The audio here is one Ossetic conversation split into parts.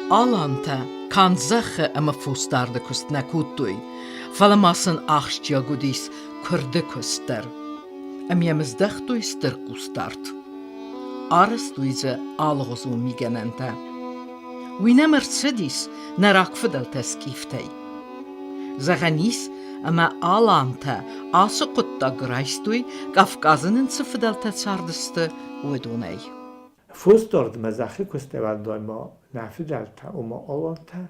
Алантӕ канд зӕххы ӕмӕ фосдарды куыст нӕ кодтой, фӕлӕ ма сын ахсджиаг уыдис куырды куыст дӕр. Ӕмӕ йӕм здӕхтой стыр хъусдард. Арӕзтой дзы алыгъуызон мигӕнӕнтӕ. Уый нӕм ӕрцыдис нӕ рагфыдӕлтӕ скъифтӕй. Зӕгъӕн ис, ӕмӕ алантӕ ацы хъуыддаг райстой, Кавказы нын цы фыдӕлтӕ цардысты, уыдонӕй. Фосдардмӕ зӕххы куыстӕй уӕлдай ма нӕ фыдӕлтӕ, ома алантӕ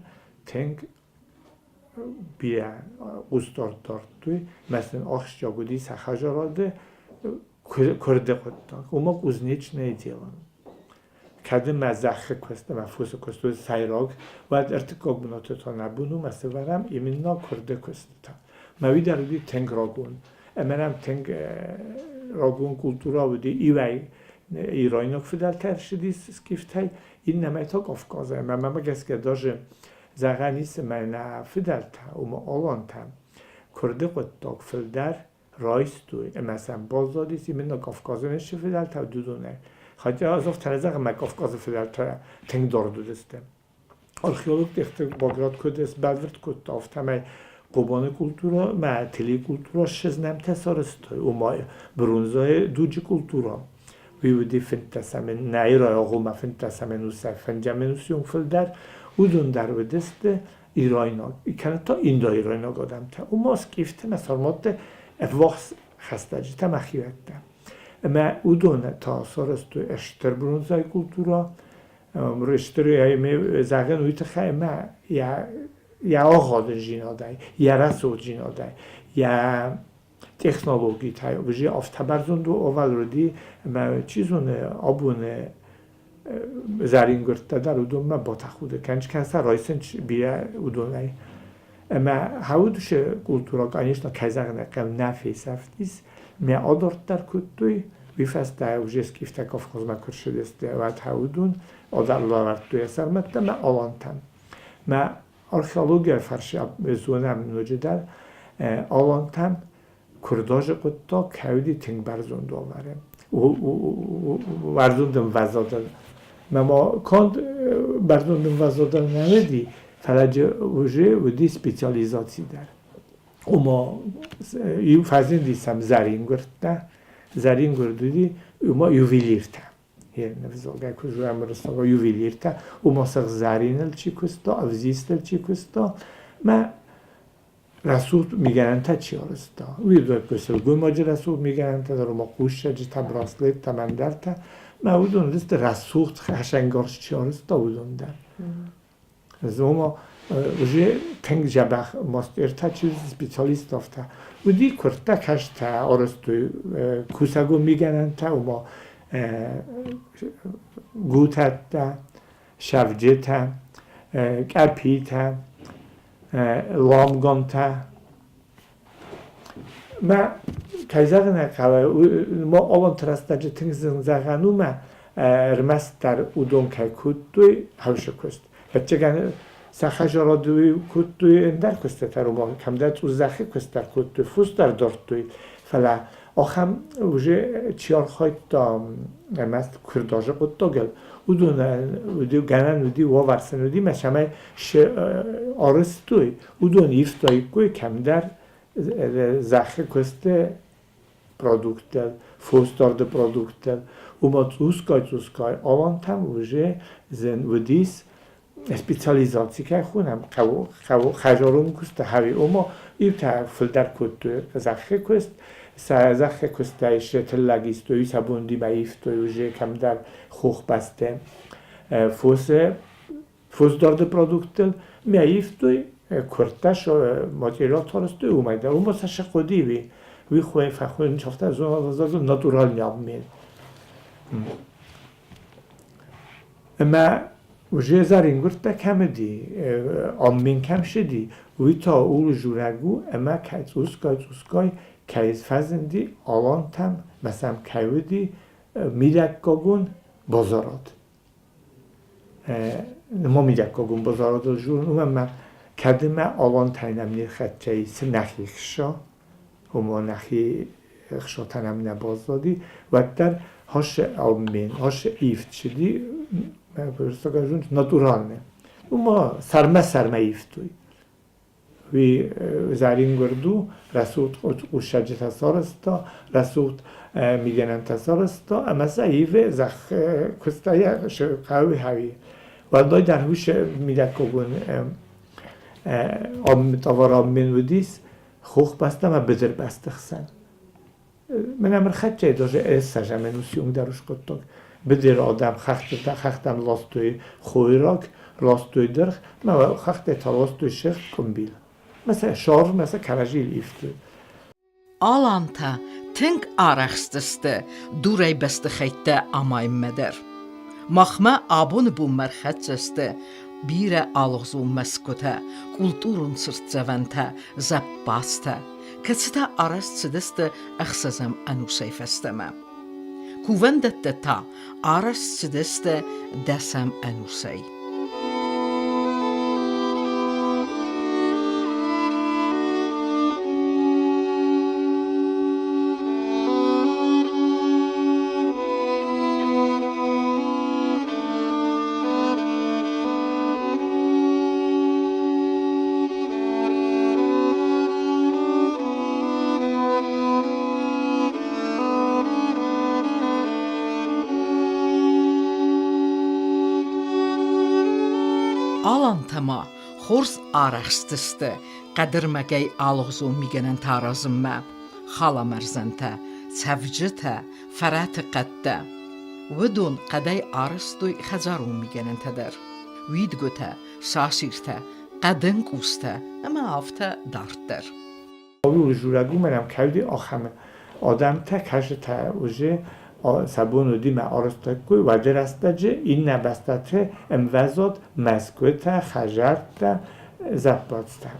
тынг бирӕ хъусдард дардтой, мӕ сын ахсджиаг уыди сӕ хӕдзарады куырды хъуыддаг, ома кузнечное дело. Кӕд мӕ зӕххы куыст ӕмӕ фосы куыст уыд сӕйраг, уӕд ӕртыккаг бынаты та нӕ бон у мӕ сӕвӕрӕм именно куырды куыстытӕ. Мӕ уый дӕр уыди тынг рагон. Ӕмӕ нӕм тынг рагон культурӕ уыди иуӕй ирайнаг фыдӕлтӕ ӕрцыдис скифтӕй, иннӕмӕй та Кавказӕй. Ӕмӕ мӕмӕ гӕсгӕ даже зӕгъӕн ис, ӕмӕ нӕ фыдӕлтӕ, ома алантӕ, куырды хъуыддаг фылдӕр райстой ӕмӕ сӕм баззадис именно Кавказы ныфсы фыдӕлтӕ уыдонӕй. Хотя азов та зӕгъӕм, Кавказы фыдӕлтӕ тынг дард уыдысты. Археологты Баграт куыд сбӕлвырд кодта, афтӕмӕй Хъобаны культурӕ мӕ телекультурӕ ссызнӕмтӕ сарӕзтой, ома бронзӕйы дуджы культурӕ. Уый уыди фынддӕсӕм, нӕ ирайагъоммӕ фынддӕсӕм ӕнусӕй фӕндзӕм ӕнусы фылдӕр. Уыдон дӕр уыдысты ирайнаг, кӕнӕ та индоирайнаг адӕмтӕ. Ома скифтӕ мӕ сарматтӕ ӕввахс хӕстӕджытӕ мӕ хиуӕттӕ. Ӕмӕ уыдоны та сарӕзтой стыр бронзӕйы культурӕ, стыр зӕгъын уый тыххӕй ӕмӕ йӕ йӕ ӕгъгъӕдындзинадӕй, йӕ рӕсугъддзинадӕй, йӕ технологитӕй уже афтӕ бӕрзонд овал уыди, ӕмӕ чи зоны, абоны зӕрингуырдтӕ дӕр уыдонмӕ батӕхуды кӕнын сӕ райсын бирӕ уыдонӕй. Ӕмӕ хауд культура, конечно, кӕй зӕгъын ӕй хъӕуы, нӕ фесӕфтис. Мӕ адарддӕр кодтой, уый фӕстӕ уже скифтӕ Кавказмӕ куы рцыдысты, уӕд хауд лӕвӕрдтой йӕ сӕрмӕттӕ мӕ алантӕн. Мӕ археологийы фарс зонӕм ноджыдӕр алантӕм куырдазы хъуыддаг кӕй уыди тынг бӕрзонд уавӕры. Бӕрзонд ӕмвӕзадыл. Мӕ ма канд бӕрзонд ӕмвӕзадыл нӕ уыди, фӕлӕ уже уыди специализаци дӕр. Ома иу фӕзынди сӕм зӕрингуырдтӕ, зӕрингуырд уыди, ома ювелиртӕ. Нывзогӕй куы зоӕм уырыссагау ювелиртӕ, ома сыгъзӕриныл чи куыста, ӕвзистыл чи куыста, мӕ рӕсугъд мигӕнӕнтӕ чи арӕзта. Уый уыдысты сылгоймаджы рӕсугъд мигӕнӕнтӕ дӕр, ома хъуссӕджытӕ, браслеттӕ, мӕндӕртӕ. Мӕ уыдон уыдысты рӕсугъд хӕсӕнгарз чи арӕзта, уыдон дӕр. Ома уже тынг дзӕбӕх мастертӕ чи специалисттӕ уыди, куырдта кӕстӕ арӕзтой кусӕгон мигӕнӕнтӕ, ома гутӕттӕ, сӕвджытӕ, къӕпитӕ, ламгонтӕ. Мӕ кӕй зӕгъын ӕй хъӕуы, ма аланты рӕстӕджы тынг зын зӕгъӕн у мӕ ӕрмӕстдӕр уыдон кӕй кодтой хӕвсы куыст. Ӕвӕццӕгӕн сӕ хӕдзарады кодтой ӕндӕр куыстытӕ, кӕмдӕр цъус зӕххы куыст дӕр кодтой, фос дӕр дардтой, фӕлӕ ахӕм уже чи архайдта ӕрмӕст куырдазы хъуыддагыл, уыдонӕн уыди гӕнӕн уыди, уавӕр сын уыди, мӕ цӕмӕй арӕзтой, уыдон ивтаиккой кӕмдӕр зӕххы куысты продукттӕ, фосдарды продукттӕ. Уымӕ цъусгай-цъусгай алантӕм уже зын уыдис специализаци кӕй хонӕм, хӕдзарон куысты хӕри, ома иутӕ фылдӕр кодтой зӕххы куыст, сӕ зӕххы куыстӕй сӕ тыллӕг истой, сӕ бондимӕ ивтой уже кӕмдӕр хохбӕсты фосы фосдарды продукттыл мӕ ивтой, куырдта материал тарыстой, уымӕй дӕр. Уымӕ сӕ хъуыди уый. Уый хуы фӕхуын афтӕ натуральный обмен. Ӕмӕ уже зӕрингуырдтӕ кӕм уыди, обмен кӕм ссыди, уый та ууыл дзурӕг у, ӕмӕ кӕй цъусгай-цъусгай кӕй фӕзынди алантӕм, мӕ сӕм кӕй уыди мидӕггагон базарад. Ма мидӕггагон базарадыл дзурын, уымӕн ӕмӕ кӕд ӕмӕ алантӕй нӕм не рхӕццӕ и, цы нӕхи хса, ома нӕхи хсатӕ нӕм нӕ баззади, уӕддӕр хӕссы обмен, хӕссы ивд цыди, натуральный. Уымӕ сӕрмӕ-сӕрмӕ ивтой. Уый зӕрингуырд у, рӕсугъд хъуссӕджытӕ сарӕзта, рӕсугъд мигӕнӕнтӕ сарӕзта ӕмӕ сӕ ивы зӕхх куыста йӕ хъӕуы хауи. Уӕлдайдӕр уый мидӕггагон товаробмен уыдис хохбӕстӕ ӕмӕ быдырбӕсты хсӕн. Мӕнӕ мырхӕдтӕй даже ӕссӕзӕм ӕнусион дӕр скодтон. Быдыр адӕм хӕхтӕм ластой хойраг, ластой дыргъ, ӕмӕ хӕхтӕй та ластой сыгъд къуымбил. Мӕ сӕ сар, мӕ сӕ кӕрӕдзийыл ивтой. Алантӕ тынг арӕхстысты дурӕй бӕстыхӕйттӕ амайынмӕ дӕр. Махмӕ абоны бонмӕ ӕрхӕццӕ сты бирӕ алыгъуызон мӕсгуытӕ, культурон цыртдзӕвӕнтӕ, зӕппадзтӕ, кӕцытӕ арӕзт цыдысты ӕхсӕзӕм ӕнусӕй фӕстӕмӕ. Кувӕндӕттӕ та арӕзт цыдысты дӕсӕм ӕнусӕй. Алантӕ ма хорз арӕхстысты хъӕдырмӕгӕй алыгъуызон мигӕнӕнтӕ аразынмӕ, халамӕрзӕнтӕ, цӕвджытӕ, фӕрӕты хъӕдтӕ. Уыдон хъӕдӕй арӕзтой хӕдзарон мигӕнӕнтӕ дӕр, уидгуытӕ, сасиртӕ, хъӕдын къустӕ ӕмӕ афтӕ дарддӕр. Журӕг уымӕн ӕм кӕуди ахӕм адӕмтӕ, кӕсытӕ уже сӕ бон уыди мӕ арӕзтаиккой уӕды рӕстӕджы иннӕ бӕстӕты ӕмвӕзад мӕсгуытӕ, хӕдзӕрттӕ, зӕппадзтӕ.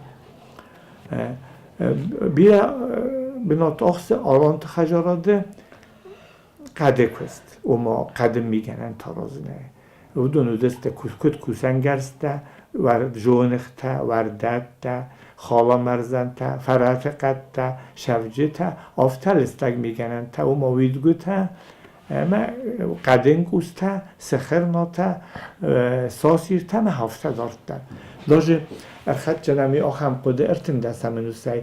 Бирӕ бынат ахсы Аланты хӕдзарады хъӕды куыст, ома хъӕды мигӕнӕнтӕ аразынӕй. Уыдон уыдысты куыд кусӕнгӕрзтӕ, зоныгътӕ, уӕрдӕттӕ, халамӕрзӕнтӕ, фӕрӕты хъӕдтӕ, сӕвджытӕ, афтӕ лыстӕг мигӕнӕнтӕ, ома уидгуытӕ ӕмӕ хъӕдын къустӕ, сыхырнатӕ, сасиртӕ ӕмӕ афтӕ дарддӕр. Даже ӕрхӕццӕ нӕм ахӕм хъуыды ӕртындӕсӕм ӕнусӕй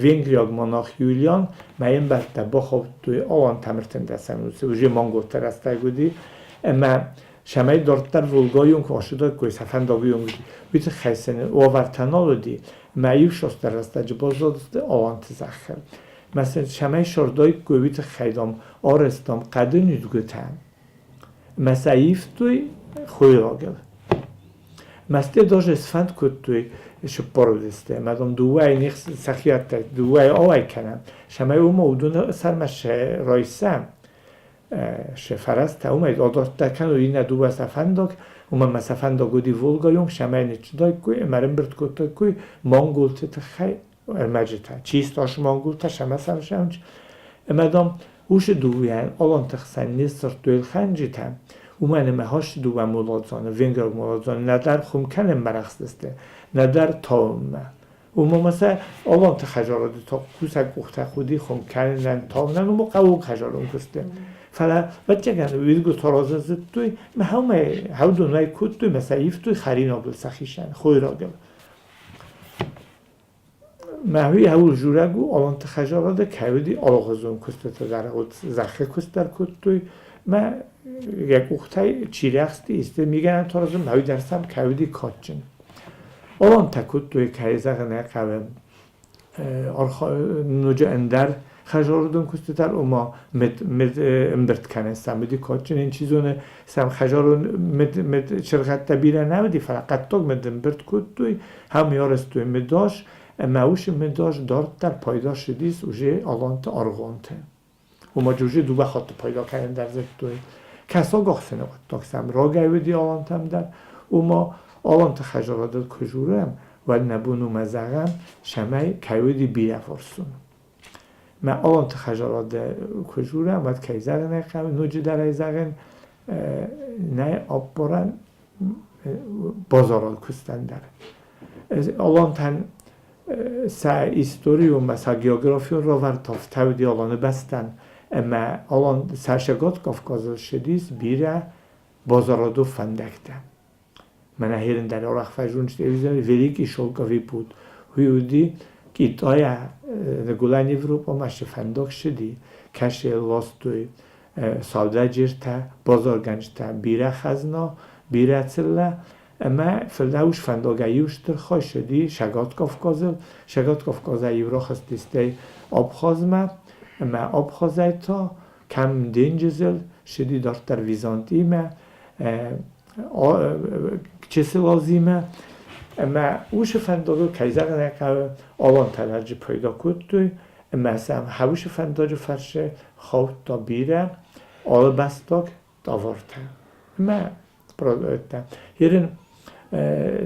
венгриаг монах Юлиан мӕ ӕмбӕлттӕ бахаудтой алантӕм ӕртындӕсӕм ӕнусы, уже монголты рӕстӕг уыди, ӕмӕ цӕмӕй дарддӕр Волгайы онг ацыдаиккой, сӕ фӕндагы онг, уый тыххӕй сын уавӕртӕ нал уыди, ӕмӕ иу цасдӕр рӕстӕджы баззадысты аланты зӕххыл. Мӕ сын цӕмӕй сырдаиккой, уый тыххӕй, дам, арӕзтам хъӕдын уидгуытӕ, ӕмӕ сӕ ивтой хойрагыл. Мӕсте даже сфӕнд кодтой сыппорудысты, ӕмӕ дам дыууӕйы них сӕхиӕттӕ дыууӕйы ауӕй кӕнӕм, цӕмӕй уымӕ уыдоны сӕрмӕ райсӕм, се фӕрӕзтӕ уымӕй адарддӕр кӕной иннӕ дыууӕ сӕ фӕндаг, уымӕн ӕмӕ сӕ фӕндаг уыди Волгайы онг, цӕмӕй ныццыдаиккой ӕмӕ ӕрӕмбырд кодтаиккой монголты тыххӕй ӕрмӕджытӕ. Чи стас монголтӕ, сӕмӕ сӕм Ӕмӕ, дам, уыцы дыууӕйӕн аланты хсӕн не сдзырдтой ӕлхӕнджытӕ, уымӕн ӕмӕ хӕсты дыууӕ моладзаны, венграг моладзаны нӕдӕр хуым кӕнынмӕ рӕхстысты, нӕдӕр тауынмӕ. Уымӕ ма сӕ аланты хӕдзарады та кусӕг къухтӕ хъуыди хуым кӕнынӕн, тауынӕн, уымӕ хъӕуон хӕдзарон куысты. Фӕлӕ, ӕвӕццӕгӕн, уидгуытӕ разындзыдтой ӕмӕ хӕумӕ хӕудонӕй кодтой ӕмӕ сӕ ивтой хӕринагыл сӕхицӕн, хойрагыл. Мӕхи ӕуыл дзурӕг у, аланты хӕдзарады кӕй уыди алыгъуызон куыстытӕ дӕр, вот зӕххы куыст дӕр кодтой, мӕ йӕ къухтӕй чи рӕхсти, исты мигӕнӕн аразын, мӕ уый дӕр сӕм кӕй уыди кадджын. Алантӕ кодтой, кӕй зӕгъын ӕй хъӕуы, ноджы ӕндӕр хӕдзарадон куыстытӕ, ома мыд, мыд ӕмбырд кӕнын сӕм уыди кадджын, ын чи зоны, сӕм хӕдзарон мыд, мыд чыргъӕдтӕ бирӕ нӕ уыди, фӕлӕ хъӕддаг мыд ӕмбырд кодтой, ӕм арӕзтой мыдас, ӕмӕ уыцы мыдас дарддӕр пайда цыдис уже аланты аргъуанты. Ома уже дыууӕ хатты пайда кӕнын дӕр зыдтой. Кӕсаг ахсыны хъуыддаг сӕм рагӕй уыди алантӕм дӕр, ома аланты хӕдзарадыл куы дзурӕм, уӕд нӕ бон у мӕ зӕгъӕм, цӕмӕй кӕй уыди бирӕ фӕрсун. Мӕ аланты хӕдзарады куы дзурӕм, уӕд кӕй зӕгъын ӕй хъӕуы, ноджыдӕр ӕй зӕгъын, нӕй аппарӕн базарад куыстӕн дӕр. Алантӕн сӕ историон ӕмӕ сӕ географион равӕрд ӕфтауди Аланы бӕстӕн, ӕмӕ Алан сӕ Цӕгат Кавказы ссыдис бирӕ базарадон фӕндӕгтӕ. Мӕнӕ херын дӕр арӕх фӕзоныс телевизоры Великий шелковый путь. Уый уыди Китайӕ Ныгуылӕн Европӕмӕ цы фӕндаг ссыди, кӕсы ластой саудаджиртӕ, базаргӕнджытӕ бирӕ хӕзна, бирӕ цыллӕ, ӕмӕ фылдӕр ус фӕндагӕй иу стыр хай ссыди Цӕгат Кавказыл. Цӕгат Кавказӕй иу рахызти стӕй Абхазмӕ, ӕмӕ Абхазӕй та кӕм денджызыл ссыди дарддӕр Византимӕ, Чысыл Азимӕ. Ӕмӕ уыцы фӕндагыл, кӕй зӕгъын ӕй хъӕуы, алантӕ лӕджы пайда кодтой, ӕмӕ сӕм хӕусы фӕндаджы фӕрцы хаудта бирӕ алыбӕстаг товартӕ. Ӕмӕ Ерын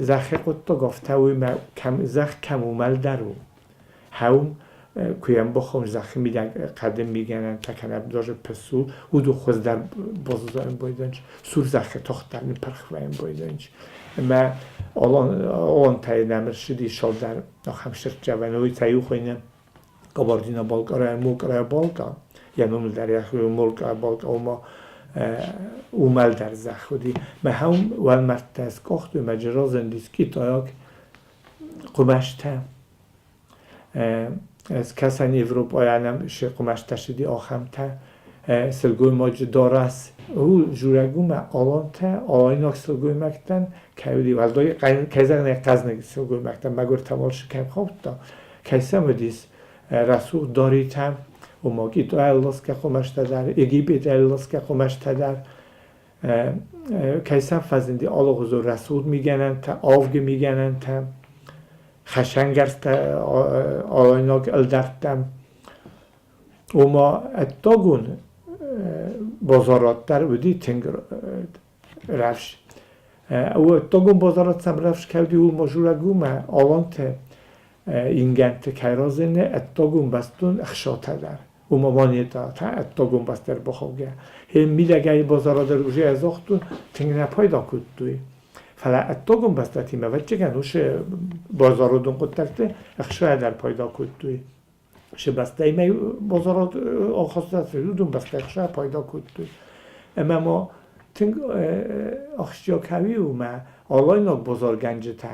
зӕххы хъуыддаг афтӕ у, ӕмӕ зӕхх кӕм уымӕлдӕр у, хӕум куы йӕм бахом зӕххы мидӕг хъӕды мигӕнӕнтӕ кӕнӕ даже пысул, уыдон хуыздӕр баззайын байдайынц, сур зӕххы тагъддӕр ныппырх вӕййын байдайынц. Ӕмӕ алантӕй нӕм ӕрцыди цалдӕр ахӕм сырддзӕвӕны, уый та иу хуыйны Кабардино-Балкъарӕй Мокрая Балка, йӕ номыл дӕр йӕхи Мокрая Балка, ома уымӕлдӕр зӕхх уыди. Мӕ хӕум уӕлмӕрдтӕ скъахтой, мӕ джы разындис китайаг хъуымӕстӕ. Скӕсӕн Европӕйӕ нӕм цы хъуымӕстӕ цыди, ахӕмтӕ. Сылгоймаджы дарӕс у журӕг у мӕ алантӕ, алайнаг сылгоймӕгтӕн кӕй уыди, уӕлдай кӕй зӕгъын ӕй хъӕзныг сылгоймӕгтӕн, мӕгуыртӕ уал кӕм хаудта, кӕй сӕм уыдис рӕсугъд даритӕ, ома Китай ӕлласгӕ хъуымӕстӕ дӕр, Египет ӕлласгӕ хъуымӕстӕ дӕр, кӕй сӕм фӕзынди алыгъуызон рӕсугъд мигӕнӕнтӕ, авгы мигӕнӕнтӕ, хӕсӕнгӕрзтӕ алайнаг ӕлдӕрттӕм. Ома ӕддагон базарад дӕр уыди тынг рӕвс. Ӕддагон базарад сӕм рӕвс кӕуди уымӕ журӕг уымӕ аланты ингӕнты кӕй разыны ӕддагон бӕстон ӕхсатӕ дӕр. Уымӕ монетӕтӕ ӕддагон бӕстӕ ӕрбахаугӕ. Мидӕгӕй базарады уже ӕзагътон тынг нӕ пайда кодтой. Фӕлӕ ӕддагон бӕстӕтимӕ, ӕвӕццӕгӕн, уыцы базарадон хъуыддӕгты ӕхсайӕ дӕр пайда кодтой. Се бӕстӕимӕ базарад ахастатӕ уыдон бӕстӕ ӕхсайӕ пайда кодтой. Ӕмӕ ма тынг ахсджиаг хауи у мӕ алайнаг базаргӕнджытӕ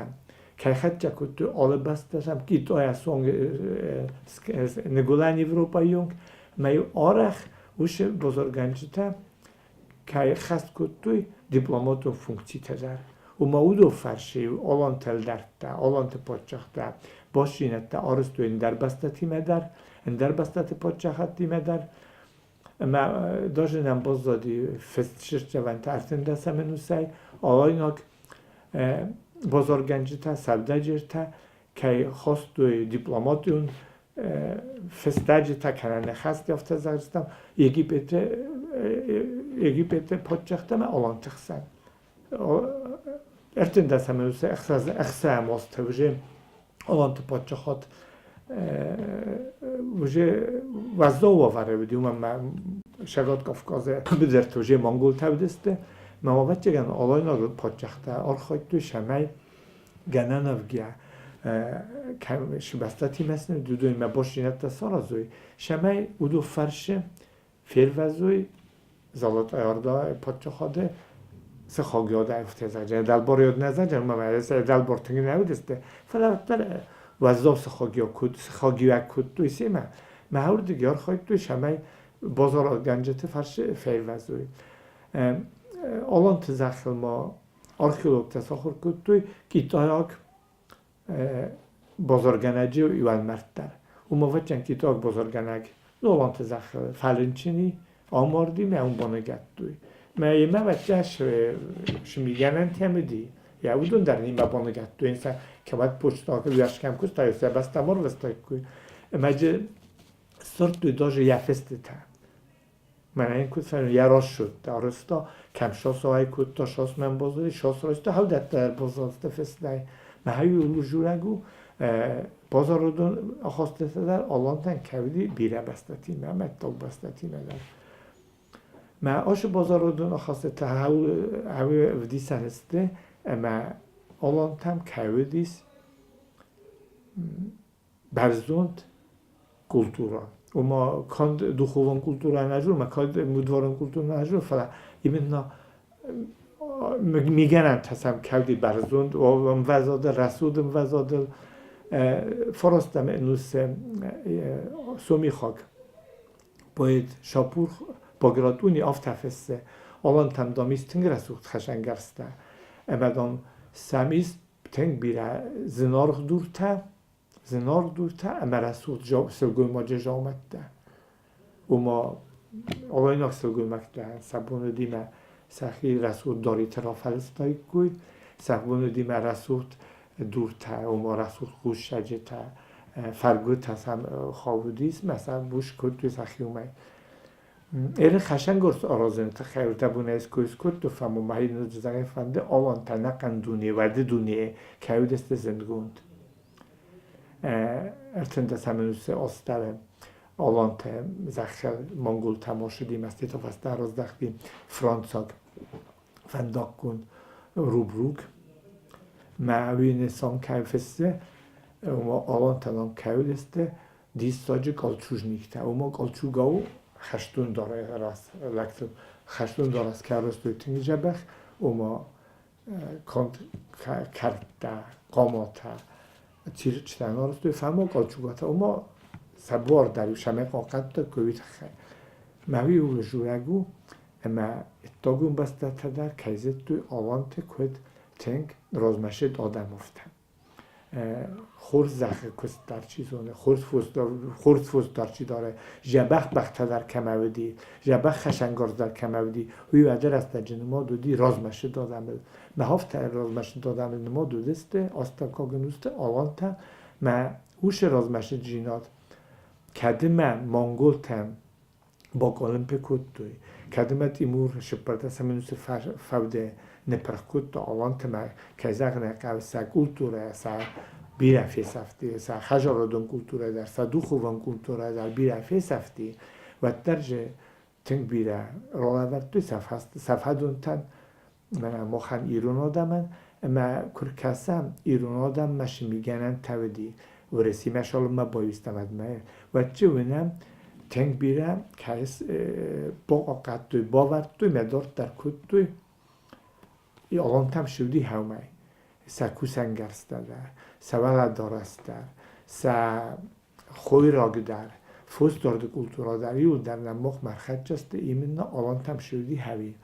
кӕй хӕццӕ кодтой алы бӕстӕтӕм, Китайӕ суанг Ныгуылӕн Европӕйы онг, ӕмӕ-иу арӕх уыцы базаргӕнджытӕ кӕй хӕст кодтой дипломатон функцитӕ дӕр. Уымӕ уыдон фӕрсы-иу аланты ӕлдӕрттӕ, аланты паддзӕхтӕ бастдзинӕдтӕ арӕзтой ӕндӕр бӕстӕтимӕ дӕр, ӕндӕр бӕстӕты паддзахадтимӕ дӕр. Ӕмӕ даже нӕм баззади фыст сырддзӕвӕнтӕ ӕртындӕсӕм ӕнусӕй алайнаг базаргӕнджытӕ, сӕудӕджертӕ кӕй хастой дипломатон фыстӕджытӕ кӕнӕ ныхӕстӕ афтӕ зӕгъдзыстӕм Египеты Египеты паддзӕхтӕ ӕмӕ аланты хсӕн. Ӕртындӕсӕм ӕнусы ӕхсӕм азты уже аланты паддзахад уже уӕззау уавӕры уыди, уымӕн ӕмӕ Цӕгат Кавказы быдырты уже монголтӕ уыдысты. Мӕ ӕвӕццӕгӕн алайнаг паддзӕхтӕ архайдтой, цӕмӕй гӕнӕн ӕвгӕ сыбӕстӕтимӕ сын уыдонимӕ бастдзинӕдтӕ саразой, цӕмӕй уыдон фӕрсы фервӕзой Золотая паддзахады сыхаг ӕфтӕзӕджы дӕлбар нӕ мӕ дӕлбар тынг нӕ уыдысты, фӕлӕ уӕддӕр уӕззау сыхагиуӕг кодтой семӕ. Мӕ уырдыг архайдтой, цӕмӕй базаргӕнджыты фӕрсы фервӕзой. Аланты зӕххыл ма археологтӕ сахуыр кодтой китайаг базаргӕнӕджы уӕлмӕрд дӕр. Уым ӕвӕццӕгӕн китайаг базаргӕнӕг Ноланты зӕххыл фӕрынчын и, амарди мӕ уым баныгӕдтой. Мӕ йемӕ ӕвӕццӕгӕн сымигӕнӕнтӕ уыди. Йӕ уыдон дӕр нимӕ баныгӕдтой. Сӕ кӕмӕд почтаг уӕрскӕм куыста, сӕ бӕстӕм ӕрвыстаиккой. Ӕмӕ дзы сдзырдтой даже йӕ фыстытӕ. Мӕнӕ йын куыд фӕнды, йӕ рӕсугъд арӕзта, кӕм сосай кодта, сос мӕм баззади, сос райста, хӕлдӕттӕ ӕрбаззадысты фестӕй. Мӕ журӕг у, базарадон ахастытӕ дӕр алантӕн кӕуди бирӕ бӕстӕтимӕ, мӕттаг бӕстӕтимӕ дӕр. Мӕ ашы базарадон ахастытӕ хӕуы ӕвдисӕн сты, ӕмӕ алантӕм кӕуыдис бӕрзонд культура. Ома канд духовон культура нӕ зоны, канд мудварон культура нӕ зоны, фӕлӕ именно Мигӕнӕнтӕ сӕм кӕуди бӕрзонд ӕмвӕзадыл, рӕсугъд ӕмвӕзадыл. Фарастӕм ӕнусы сомихаг поэт Шапур Багратуни афтӕ фыссы: Алантӕм, дам, ис тынг рӕсугъд хӕсӕнгӕрзтӕ, ӕмӕ, дам, сӕм ис тынг бирӕ зынаргъ дуртӕ, зынаргъ дуртӕ ӕмӕ рӕсугъд сылгоймаджы дзаумӕттӕ. Ома алайнаг сылгоймӕгтӕ сӕ бон уыди мӕ сӕхи рӕсугъд даритӕ рафӕлыстаиккой, сӕ бон уыди мӕ рӕсугъд дуртӕ, ома рӕсугъд хъуссӕджытӕ, фӕргуытӕ сӕм хауд мӕ сӕ бус кодтой сӕхи уымӕй. Эры хӕсӕнгорз аразыны тыххӕй ӕртӕ бонӕй ской скодтой, фӕлӕ ма ноджы зӕгъын фӕнды, алантӕ ӕнӕхъӕн дуне, уӕды дуне кӕй уыдысты зындгонд. 13 ӕнусы астӕуы алантӕ зӕххыл монголтӕм ацыди, мӕстыты фӕстӕ раздӕхти францаг фӕндаггон рубрук. Мӕ уый нысан кӕй фыссы, ома алантӕ нам кӕй уыдысты, диссаджы кольчужниктӕ. Ома кольчуга у хӕстон дарӕс, лӕгты хӕстон дарӕс кӕй арӕзтой тынг дзӕбӕх, ома конд кӕрдтӕ, хъаматӕ, цирчытӕ арӕзтой, фӕлӕ кольчугатӕ, ома сӕ буар дӕр-иу сӕмӕй хъахъхъӕдтой уый тыххӕй. Мӕ уый у дзурӕг у, ӕмӕ ӕддагон бӕстӕтӕ дӕр кӕй зыдтой аланты куыд тынг размӕцыд адӕмовтӕ. Хорз зӕххы куыст дӕр чи зоны, хорз фос дӕр чи дары, дзӕбӕх бӕхтӕ дӕр кӕмӕ уыди, дзӕбӕх хӕсӕнгарз дӕр кӕмӕ уыди, уый уӕды рӕстӕджы нымад уыди размӕцыд адӕмыл. Мӕ афтӕ размӕцыд адӕмыл нымад уыдысты астӕуккаг ӕнусты алантӕ мӕ уыцы размӕцыддзинад кӕдимӕ монголтӕм бакъуылымпы кодтой. Кӕд ӕмӕ Тимур 14 минуты фӕуды ныппырх кодта алантимӕ, кӕй зӕгъын ӕй хъӕуы, сӕ культурӕ, сӕ бирӕ фесӕфти, сӕ хӕдзарадон культурӕ дӕр, сӕ духовон культурӕ дӕр бирӕ фесӕфти, уӕддӕр же тынг бирӕ ралӕвӕрдтой сӕ фӕдонтӕн, мӕнӕ махӕн ирон адӕмӕн, ӕмӕ куы ркӕсӕм, ирон адӕммӕ цы мигӕнӕнтӕ уыди, Уӕрӕсемӕ цалынмӕ баиу уӕдмӕ, уӕд чи уынӕм, тынг бирӕ кӕй бахъахъхъӕдтой, бавӕрдтой мӕ дарддӕр кодтой, алантӕм цы уыди хӕумӕй, сӕ кусӕнгӕрзтӕ дӕр, сӕ уӕлӕдарӕс дӕр, сӕ хойраг дӕр, фосдарды культурӕ дӕр иуылдӕр нӕм махмӕ ӕрхӕццӕ сты именно алантӕм цы уыди хӕуи.